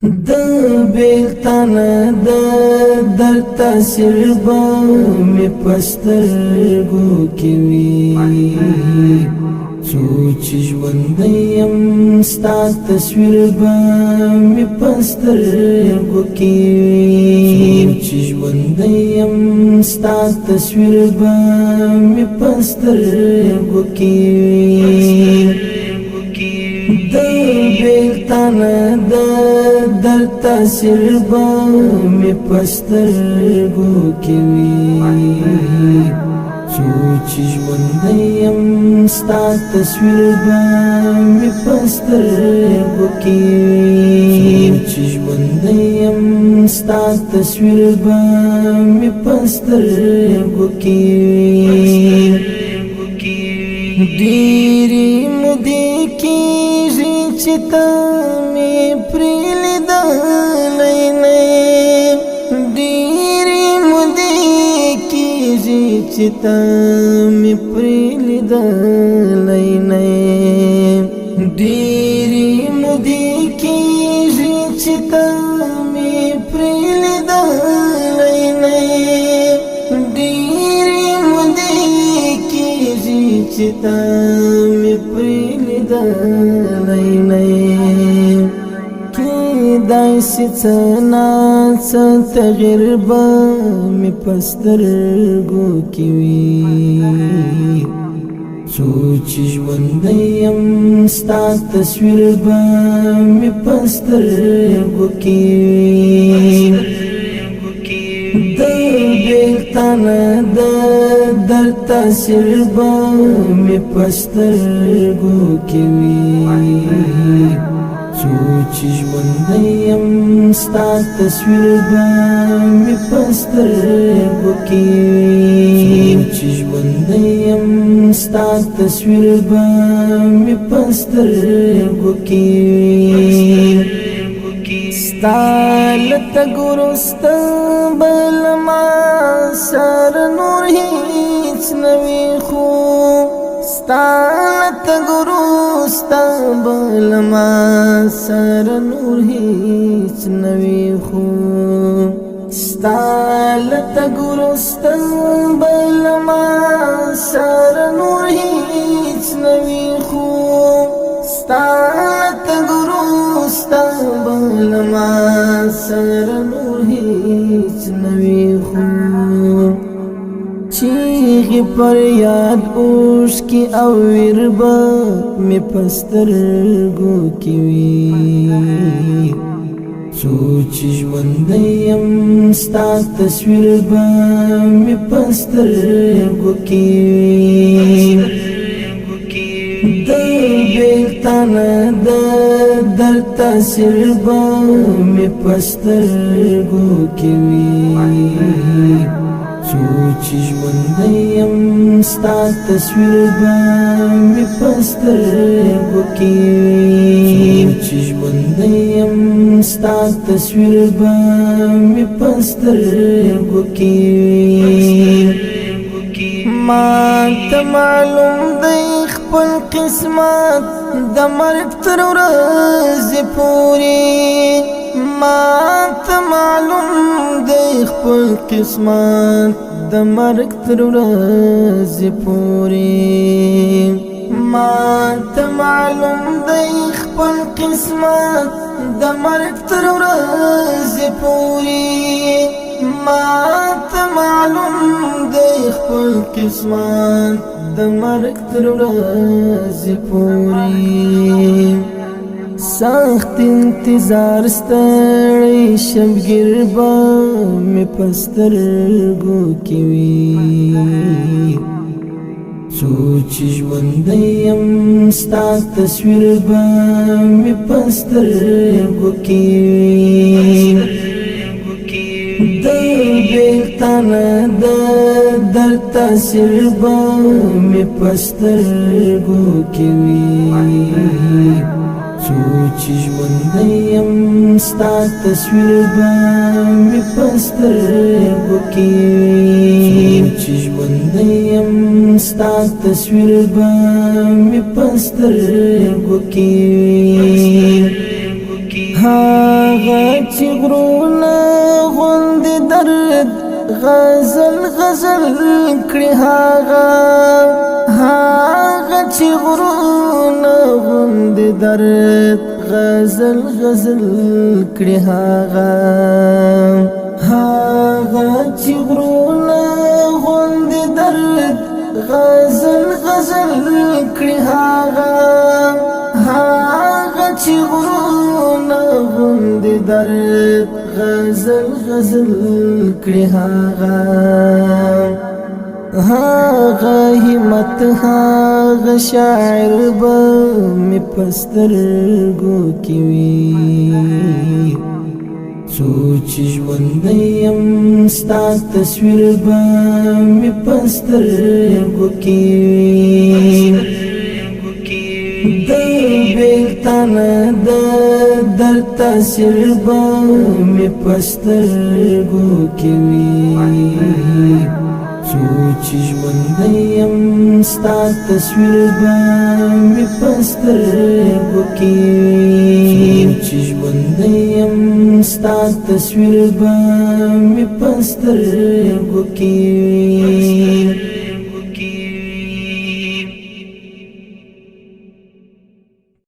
د بیلتان د در تاثیر به می پسترګو کې وي. څو چې ژوند یم، ستا تصویر به می پسترګو کې وي. چې ژوند یم، ستا تصویر به می پسترګو کې وي. د بیلتان د در تاثیر به می پسترګو کې وي. څو چې ژوند یم، ستا تصویر به می پسترګو کې وي. چې ژوند یم، ستا تصویر به می پسترګو کې وي. ډېری مودې کېږي چې ته مې پرې لیدلی نه. ډېری مودې کېږي چې ته مې پرې لیدلی نه. ډېری مودې کېږي چې ته مې پرې لیدلی نه. ډېری مودې کېږي چې ته مې پرې لیدلی نه. کېدای شي څه نا څه تغیر به مې پسترګو کې وي. څو چې ژوند یم، ستا تصویر به مې پسترګو کې وي. د بیلتان د در تاثیر به مې پسترګو کې وي. څو چې ژوند یم، ستا تصویر به مې پسترګو کې وي. چې ژوند یم، ستا تصویر به مې پسترګو کې وي. ستا لته ګورست بل ما سر نور هیڅ نوي، خو ستا لته ګورست بل ما سر نور هیڅ نوي، خو ستا لته ګورست بل ما سر نور هیڅ نوي، خو ستا لته ګورست بل ما سر نور هیڅ نوي، خو چیغې پر یاد اوښ کې او وربا می پسترګو کې وي. څو چې ژوند یم، ستا تصویر به می پسترګو کې وي. د بیلتان د در تاثیر به می پسترګو کې وي. څو چې ژوند یم، ستا تصویر به می پسترګو کې وي. چې ژوند یم، ستا تصویر به می پسترګو کې وي. ما ته معلوم دی خپل قسمت د مرګ تر ورځې پورې. ما ته معلوم دی خپل قسمت د مرګ تر ورځې پورې. ما ته معلوم دی خپل قسمت د مرګ تر ورځې پورې. ما ته معلوم دی خپل قسمت د مرګ تر ورځې پورې. سخت انتظار ستړی شبګیر به مې پسترګو کې وي. څو چې ژوند یم، ستا تصویر به مې پسترګو کې وي. د بیلتان د در تاثیر به مې پسترګو کې وي. څو چې ژوند یم، ستا تصویر به مې پسترګو کې وي. چې ژوند یم، ستا تصویر به مې پسترګو کې وي. هغه چې غرونه غوندې درد غزل غزل کړي، هغه هغه چې غرونه غوندې درد غزل غزل کړي، هغه هغه چې غرونه غوندې درد غزل غزل کړي، هغه هغه چې غرونه غوندې درد غزل غزل کړي، هغه هغه همت هغه شاعر به مې پسترګو کې وي. څو چې ژوندی یم، ستا تصویر به مې پسترګو کې وي. د بیلتانه د در تاثیر به مې پسترګو کې وي. څو چې ژوندی یم، ستا تصویر به مې پسترګو کې وي. چې ژوندی یم، ستا تصویر به مې پسترګو کې وي.